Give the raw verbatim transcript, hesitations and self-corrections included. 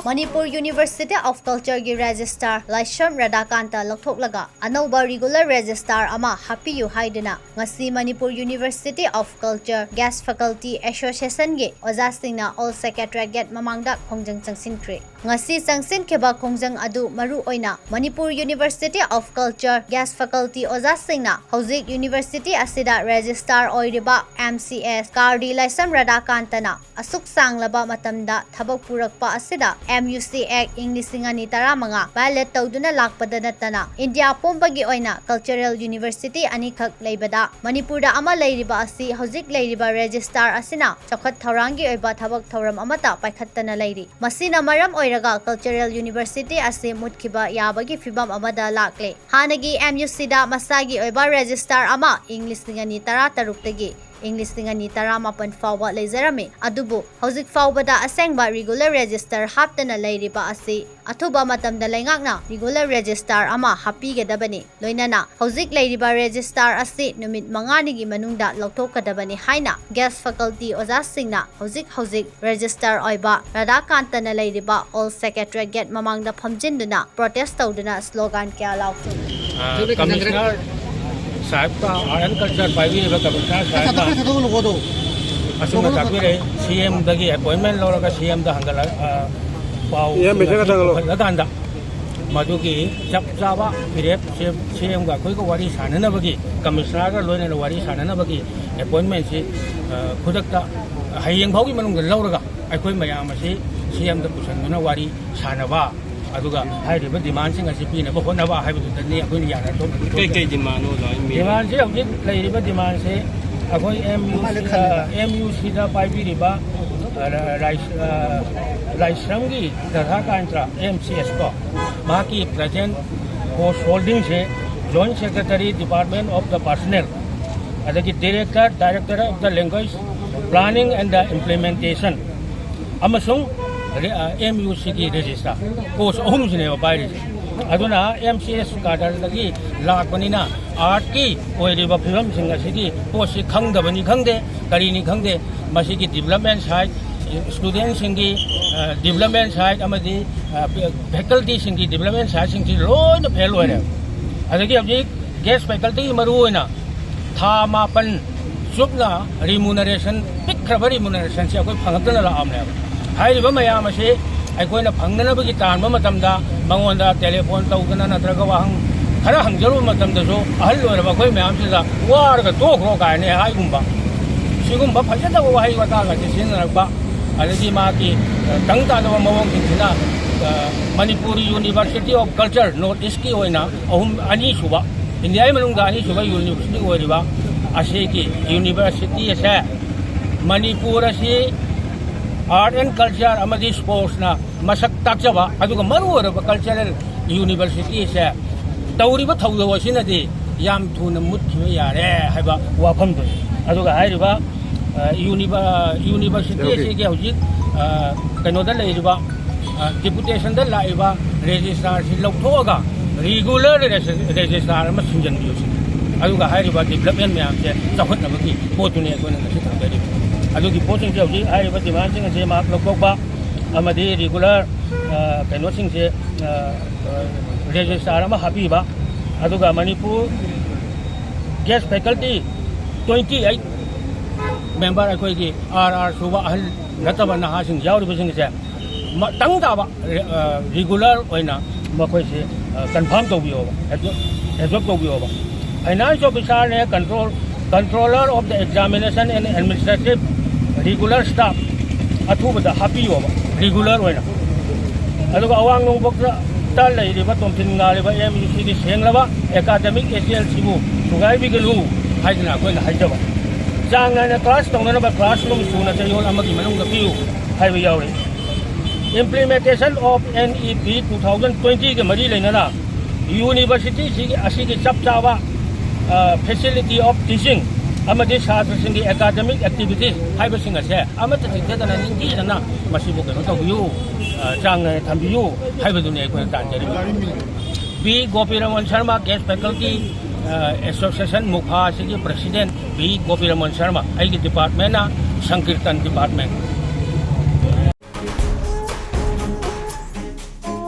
Manipur University of Culture ꯒꯤ Registrar ꯂꯥꯏꯁ꯭ꯔꯝ ꯔꯥꯙꯥꯀꯥꯟꯇ ꯂꯧꯊꯣꯛꯂꯒ ꯑꯅꯧꯕ regular registrar ꯑꯃ ꯍꯥꯞꯄꯤꯌꯨ ꯍꯥꯏꯗꯨꯅ ꯉꯁꯤ Manipur University of Culture Guest Faculty Association ꯒꯤ ꯑꯣꯖꯥꯁꯤꯡꯅ Old Secretariat Gate ꯃꯃꯥꯡꯗ ꯈꯣꯡꯖꯪ ꯆꯪꯁꯤꯟꯈ꯭ꯔꯦ꯫ ꯉꯁꯤ ꯆꯪꯁꯤꯟꯈꯤꯕ ꯈꯣꯡꯖꯪ ꯑꯗꯨ ꯃꯔꯨ ꯑꯣꯏꯅ Manipur University of Culture Guest Faculty ꯑꯣꯖꯥꯁꯤꯡꯅ ꯍꯧꯖꯤꯛ university ꯑꯁꯤꯗ registrar ꯑꯣꯏꯔꯤꯕ M C S ꯀꯥꯔꯗꯤ ꯂꯥꯏꯁ꯭ꯔꯝ ꯔꯥꯙꯥꯀꯥꯟꯇꯅ ꯑꯁꯨꯛ ꯁꯥꯡꯂꯕ ꯃꯇꯝꯗ ꯊꯕꯛ ꯄꯨꯔꯛꯄ ꯑꯁꯤꯗ M U C Act ꯏꯪ ꯂꯤꯁꯤꯡ ꯑꯅꯤ ꯇꯔꯥꯃꯉꯥ violate ꯇꯧꯗꯨꯅ ꯂꯥꯛꯄꯗ ꯅꯠꯇꯅ ꯏꯟꯗꯤꯌꯥ ꯄꯨꯝꯕꯒꯤ ꯑꯣꯏꯅ cultural university ꯑꯅꯤꯈꯛ ꯂꯩꯕꯗ ꯃꯅꯤꯄꯨꯔꯗ ꯑꯃ ꯂꯩꯔꯤꯕ ꯑꯁꯤ ꯍꯧꯖꯤꯛ ꯂꯩꯔꯤꯕ registrar ꯑꯁꯤꯅ ꯆꯥꯎꯈꯠ ꯊꯧꯔꯥꯡꯒꯤ ꯑꯣꯏꯕ ꯊꯕꯛ ꯊꯧꯔꯝ ꯑꯃꯠꯇ ꯄꯥꯏꯈꯠꯇꯅ ꯂꯩꯔꯤ꯫ ꯃꯁꯤꯅ ꯃꯔꯝ ꯑꯣꯏꯔꯒ cultural university ꯑꯁꯤ ꯃꯨꯠꯈꯤꯕ ꯌꯥꯕꯒꯤ ꯐꯤꯚꯝ ꯑꯃꯗ ꯂꯥꯛꯂꯦ꯫ ꯍꯥꯟꯅꯒꯤ M U C ꯗ ꯃꯁꯥꯒꯤ ꯑꯣꯏꯕ registrar ꯑꯃ ꯏꯪ ꯂꯤꯁꯤꯡ ꯑꯅꯤ ꯇꯔꯥ ꯇꯔꯨꯛꯇꯒꯤ ꯏꯪ ꯂꯤꯁꯤꯡ ꯑꯅꯤ ꯇꯔꯥ ꯃꯥꯄꯟ ꯐꯥꯎꯕ ꯂꯩꯖꯔꯝꯃꯤ꯫ ꯑꯗꯨꯕꯨ ꯍꯧꯖꯤꯛ ꯐꯥꯎꯕꯗ ꯑꯁꯦꯡꯕ regular registrar ꯍꯥꯞꯇꯅ ꯂꯩꯔꯤꯕ ꯑꯁꯤ ꯑꯊꯨꯕ ꯃꯇꯝꯗ ꯂꯩꯉꯥꯛꯅ regular registrar ꯑꯃ ꯍꯥꯞꯄꯤꯒꯗꯕꯅꯤ꯫ ꯂꯣꯏꯅꯅ ꯍꯧꯖꯤꯛ ꯂꯩꯔꯤꯕ registrar ꯑꯁꯤ ꯅꯨꯃꯤꯠ ꯃꯉꯥꯅꯤꯒꯤ ꯃꯅꯨꯡꯗ ꯂꯧꯊꯣꯛꯀꯗꯕꯅꯤ ꯍꯥꯏꯅ guest faculty ꯑꯣꯖꯥꯁꯤꯡꯅ ꯍꯧꯖꯤꯛ ꯍꯧꯖꯤꯛ registrar ꯑꯣꯏꯕ ꯔꯥꯙꯥꯀꯥꯟꯇꯅ ꯂꯩꯔꯤꯕ Old Secretariat Gate ꯃꯃꯥꯡꯗ ꯐꯝꯖꯤꯟꯗꯨꯅ protest ꯇꯧꯗꯨꯅ slogan ꯀꯌꯥ ꯂꯥꯎꯈꯤ꯫ ꯑ, ꯀꯃꯤꯁꯅꯔ ꯁꯥꯍꯦꯕꯀ, Art and Culture ꯄꯥꯏꯕꯤꯔꯤꯕ ꯀꯃꯤꯁꯅꯔ ꯁꯥꯍꯦꯕꯀ ꯑꯁꯨꯝꯅ ꯇꯥꯛꯄꯤꯔꯛꯏ, C M ꯗꯒꯤ appointment ꯂꯧꯔꯒ C M ꯗ ꯍꯪꯒꯠꯂ-, ꯑ, ꯄꯥꯎ ꯄꯨꯈꯠꯂꯀꯥꯟꯗ ꯃꯗꯨꯒꯤ ꯆꯞ ꯆꯥꯕ ꯐꯤꯔꯦꯞ ꯁꯤ-, C M ꯒ ꯑꯩꯈꯣꯏꯒ ꯋꯥꯔꯤ ꯁꯥꯟꯅꯅꯕꯒꯤ, ꯀꯃꯤꯁꯅꯔꯒ ꯂꯣꯏꯅꯅ ꯋꯥꯔꯤ ꯁꯥꯟꯅꯅꯕꯒꯤ appointment ꯁꯤ, ꯑ, ꯈꯨꯗꯛꯇ ꯍꯌꯦꯡ ꯐꯥꯎꯒꯤ ꯃꯅꯨꯡꯗ ꯂꯧꯔꯒ ꯑꯩꯈꯣꯏ ꯃꯌꯥꯝ ꯑꯁꯤ C M ꯗ ꯄꯨꯁꯟꯗꯨꯅ ꯋꯥꯔꯤ ꯁꯥꯟꯅꯕ, ꯑꯗꯨꯒ ꯍꯥꯏꯔꯤꯕ demand ꯁꯤꯡ ꯑꯁꯤ ꯄꯤꯅꯕ ꯍꯣꯠꯅꯕ ꯍꯥꯏꯕꯗꯨꯗꯅꯤ ꯑꯩꯈꯣꯏꯅ ꯌꯥꯅ ꯊꯣꯛ-, ꯀꯩ ꯀꯩ demand ꯅꯣ ꯑꯣꯖꯥ? Demand ꯁꯤ ꯍꯧꯖꯤꯛ ꯂꯩꯔꯤꯕ demand ꯁꯤ ꯑꯩꯈꯣꯏ M U C, ꯑ, M U C ꯗ ꯄꯥꯏꯕꯤꯔꯤꯕ, ꯑ, ꯔꯥꯏ-, ꯑ, ꯂꯥꯏꯁ꯭ꯔꯝꯒꯤ ꯔꯥꯙꯥꯀꯥꯟꯇ M C S ꯀꯣ, ꯃꯍꯥꯛꯀꯤ present post holding say Joint Secretary, Department of the Personnel, ꯑꯗꯒꯤ Director, Director of the Language Planning and the Implementation, ꯑꯃꯁꯨꯡ ꯔꯦ-, ꯑ, M U C ꯒꯤ registrar post ꯑꯍꯨꯝꯁꯤꯅꯦꯕ ꯄꯥꯏꯔꯤꯁꯦ꯫ ꯑꯗꯨꯅ M C S cadre ꯗꯒꯤ ꯂꯥꯛꯄꯅꯤꯅ art ꯀꯤ ꯑꯣꯏꯔꯤꯕ ꯐꯤꯕꯝꯁꯤꯡ ꯑꯁꯤꯒꯤ ꯄꯣꯠꯁꯤ ꯈꯪꯗꯕꯅꯤ ꯈꯪꯗꯦ, ꯀꯔꯤꯅꯤ ꯈꯪꯗꯦ, ꯃꯁꯤꯒꯤ development side, student ꯁꯤꯡꯒꯤ, ꯑ, ꯗꯤꯕꯂꯞꯃꯦꯟ ꯁꯥꯏꯠ ꯑꯃꯗꯤ ꯐꯦꯀꯜꯇꯤꯁꯤꯡꯒꯤ ꯗꯤꯕꯂꯞꯃꯦꯟ ꯁꯥꯏꯠꯁꯤꯡꯁꯤ ꯂꯣꯏꯅ ꯐꯦꯜ ꯑꯣꯏꯔꯦ꯫ ꯑꯗꯒꯤ ꯍꯧꯖꯤꯛ ꯒꯦꯁ ꯐꯦꯀꯜꯇꯤꯒꯤ ꯃꯔꯨ ꯑꯣꯏꯅ ꯊꯥ ꯃꯥꯄꯟ ꯆꯨꯞꯅ ꯔꯤꯃꯨꯅꯔꯦꯁꯟ, ꯄꯤꯛꯈ꯭ꯔꯕ ꯔꯤꯃꯨꯅꯔꯦꯁꯟꯁꯤ ꯑꯩꯈꯣꯏ ꯐꯪꯉꯛꯇꯅ ꯂꯥꯛꯑꯕꯅꯦꯕ꯫ ꯍꯥꯏꯔꯤꯕ ꯃꯌꯥꯝ ꯑꯁꯤ ꯑꯩꯈꯣꯏꯅ ꯐꯪꯅꯅꯕꯒꯤ ꯇꯥꯟꯕ ꯃꯇꯝꯗ ꯃꯉꯣꯟꯗ ꯇꯦꯂꯤꯐꯣꯟ ꯇꯧꯗꯅ ꯅꯠꯇ꯭ꯔꯒ ꯋꯥꯍꯪ ꯈꯔ ꯍꯪꯖꯔꯨꯕ ꯃꯇꯝꯗꯁꯨ ꯑꯍꯜ ꯑꯣꯏꯔꯕ ꯑꯩꯈꯣꯏ ꯃꯌꯥꯝꯁꯤꯗ "ꯋꯥꯔꯒ ꯇꯣꯛꯈ꯭ꯔꯣ" ꯀꯥꯏꯅ ꯍꯥꯏꯒꯨꯝꯕ, ꯁꯤꯒꯨꯝꯕ ꯐꯖꯗꯕ ꯋꯥꯍꯩ ꯋꯥꯇꯥꯒꯁꯦ ꯁꯤꯖꯤꯟꯅꯔꯛꯄ, ꯑꯗꯒꯤ ꯃꯥꯒꯤ, ꯑ, ꯇꯪ ꯇꯥꯗꯕ ꯃꯑꯣꯡꯁꯤꯡꯁꯤꯅ, ꯑ, Manipur university of culture north ꯏꯁꯀꯤ ꯑꯣꯏꯅ ꯑꯍꯨꯝ, ꯑꯅꯤꯁꯨꯕ, ꯏꯟꯗꯤꯌꯥꯒꯤ ꯃꯅꯨꯡꯗ ꯑꯅꯤꯁꯨꯕ ꯌꯨꯅꯤꯚꯔꯁꯤꯇꯤ ꯑꯣꯏꯔꯤꯕ ꯑꯁꯤꯒꯤ ꯌꯨꯅꯤꯚꯔꯁꯤꯇꯤ ꯑꯁꯦ ꯃꯅꯤꯄꯨꯔ ꯑꯁꯤ ꯑꯥꯔꯠ ꯑꯦꯟ ꯀꯜꯆꯔ ꯑꯃꯗꯤ ꯁ꯭ꯄꯣꯔꯠꯁꯅ ꯃꯁꯛ ꯇꯥꯛꯆꯕ, ꯑꯗꯨꯒ ꯃꯔꯨ ꯑꯣꯏꯔꯕ ꯀꯜꯆꯔꯦꯜ ꯌꯨꯅꯤꯚꯔꯁꯤꯇꯤ ꯑꯁꯦ ꯇꯧꯔꯤꯕ ꯊꯧꯗꯧ ꯑꯁꯤꯅꯗꯤ ꯌꯥꯝ ꯊꯨꯅ ꯃꯨꯠꯈꯤꯕ ꯌꯥꯔꯦ ꯍꯥꯏꯕ ꯋꯥꯐꯝꯗꯨꯅꯤ꯫ ꯑꯗꯨꯒ ꯍꯥꯏꯔꯤꯕ, ꯑ, ꯌꯨꯅꯤꯚ-, ꯌꯨꯅꯤꯚꯔꯁꯤꯇꯤ ꯑꯣꯀꯦ꯫ ꯑꯁꯤꯒꯤ ꯍꯧꯖꯤꯛ, ꯑ, ꯀꯩꯅꯣꯗ ꯂꯩꯔꯤꯕ, ꯑ, ꯗꯤꯄꯨꯇꯦꯁꯟꯗ ꯂꯥꯛꯏꯕ ꯔꯦꯖꯤꯁꯇ꯭ꯔꯥꯔꯁꯤ ꯂꯧꯊꯣꯛꯑꯒ ꯔꯤꯒꯨꯂꯔ ꯔꯦꯖꯤ-, ꯔꯦꯖꯤꯁꯇ꯭ꯔꯥꯔ ꯑꯃ ꯁꯤꯟꯖꯟꯕꯤꯌꯨ ꯁꯤꯅꯤ꯫ ꯑꯗꯨꯒ ꯍꯥꯏꯔꯤꯕ ꯗꯤꯕꯂꯞꯃꯦꯟ ꯃꯌꯥꯝꯁꯦ ꯆꯥꯎꯈꯠꯅꯕꯒꯤ ꯄꯣꯠꯇꯨꯅꯤ ꯑꯩꯈꯣꯏꯅ ꯉꯁꯤ ꯊꯝꯖꯔꯤꯕ꯫ ꯑꯗꯨꯒꯤ ꯄꯣꯠꯁꯤꯡꯁꯦ ꯍꯧꯖꯤꯛ ꯍꯥꯏꯔꯤꯕ ꯗꯤꯃꯥꯟꯁꯤꯡ ꯑꯁꯦ ꯃꯥꯔꯛ ꯂꯧꯊꯣꯛꯄ ꯑꯃꯗꯤ ꯔꯤꯒꯨꯂꯔ, ꯑ, ꯀꯩꯅꯣꯁꯤꯡꯁꯦ, ꯑ, ꯑ, ꯔꯦꯖꯤꯁꯇ꯭ꯔꯥꯔ ꯑꯃ ꯍꯥꯞꯄꯤꯕ, ꯑꯗꯨꯒ ꯃꯅꯤꯄꯨꯔ ꯒꯦꯁ ꯐꯦꯀꯜꯇꯤ ꯇ꯭ꯋꯦꯟꯇꯤ ꯑꯩꯠ ꯃꯦꯝꯕꯔ ꯑꯩꯈꯣꯏꯒꯤ ꯑꯥꯔ ꯑꯥꯔ ꯁꯨꯕ ꯑꯍꯜ ꯅꯠꯇꯕ ꯅꯍꯥꯁꯤꯡ ꯌꯥꯎꯔꯤꯕꯁꯤꯡꯁꯦ ꯃꯇꯪ ꯇꯥꯕ, ꯑ, ꯔꯤꯒꯨꯂꯔ ꯑꯣꯏꯅ ꯃꯈꯣꯏꯁꯦ, ꯑ, ꯀꯟꯐꯥꯔꯝ ꯇꯧꯕꯤꯌꯣꯕ, ꯑꯦꯕꯖꯣꯔꯕ ꯇꯧꯕꯤꯌꯣꯕ꯫ ꯐꯥꯏꯅꯥꯟꯁ ꯑꯣꯐꯤꯁꯥꯔꯅꯦ, control, controller of the examination and administrative regular staff ꯑꯊꯨꯕꯗ ꯍꯥꯞꯄꯤꯌꯣꯕ, ꯔꯤꯒꯨꯂꯔ ꯑꯣꯏꯅ꯫ ꯑꯗꯨꯒ ꯑꯋꯥꯡ ꯅꯣꯡꯄꯣꯛꯇ ꯂꯩꯔꯤꯕ ꯇꯣꯝꯊꯤꯟ ꯉꯥꯜꯂꯤꯕ ꯑꯦꯝ ꯌꯨ ꯁꯤꯒꯤ ꯁꯦꯡꯂꯕ ꯑꯦꯀꯥꯗꯃꯤꯛ ꯑꯦꯁꯤꯌꯦꯜꯁꯤꯕꯨ ꯊꯨꯒꯥꯏꯕꯤꯒꯅꯨ ꯍꯥꯏꯗꯅ ꯑꯩꯈꯣꯏꯅ ꯍꯥꯏꯖꯕ꯫ ꯆꯥꯡ ꯅꯥꯏꯅ ꯀ꯭ꯂꯥꯁ ꯇꯧꯅꯅꯕ ꯀ꯭ꯂꯥꯁꯔꯨꯝ ꯁꯨꯅ ꯆꯌꯣꯜ ꯑꯃꯒꯤ ꯃꯅꯨꯡꯗ ꯄꯤꯌꯨ ꯍꯥꯏꯕ ꯌꯥꯎꯔꯤ꯫ Implementation of N E P two thousand twenty ꯒ ꯃꯔꯤ ꯂꯩꯅꯅ ꯌꯨꯅꯤꯚꯔꯁꯤꯇꯤꯁꯤꯒꯤ, ꯑꯁꯤꯒꯤ ꯆꯞ ꯆꯥꯕ, ꯑ, facility of teaching ꯑꯃꯗꯤ ꯁꯥꯇ꯭ꯔꯁꯤꯡꯒꯤ academic activities ꯍꯥꯏꯕꯁꯤꯡ ꯑꯁꯦ ꯑꯃꯠꯇ ꯆꯤꯠꯊꯗꯅ ꯅꯤꯡꯊꯤꯖꯅ ꯃꯁꯤꯕꯨ ꯀꯩꯅꯣ ꯇꯧꯕꯤꯌꯨ, ꯑ, ꯆꯥꯡ ꯅꯥꯏꯅ ꯊꯝꯕꯤꯌꯨ ꯍꯥꯏꯕꯗꯨꯅꯤ ꯑꯩꯈꯣꯏꯅ ꯇꯥꯟꯖꯔꯤꯕ꯫ ꯕꯤ ꯒꯣꯄꯤꯔꯃꯟ ꯁꯔꯃ, ꯒꯦꯁ ꯐꯦꯀꯜꯇꯤ, ꯑ, ꯑꯦꯁꯣꯁꯤꯌꯦꯁꯟ ꯃꯨꯐꯥ ꯑꯁꯤꯒꯤ ꯄ꯭ꯔꯁꯤꯗꯦꯟ ꯕꯤ ꯒꯣꯄꯤꯔꯃꯟ ꯁꯔꯃ, ꯑꯩꯒꯤ ꯗꯤꯄꯥꯔꯠꯃꯦꯟꯅ ꯁꯪꯀꯤꯔꯇꯟ ꯗꯤꯄꯥꯔꯠꯃꯦꯟ꯫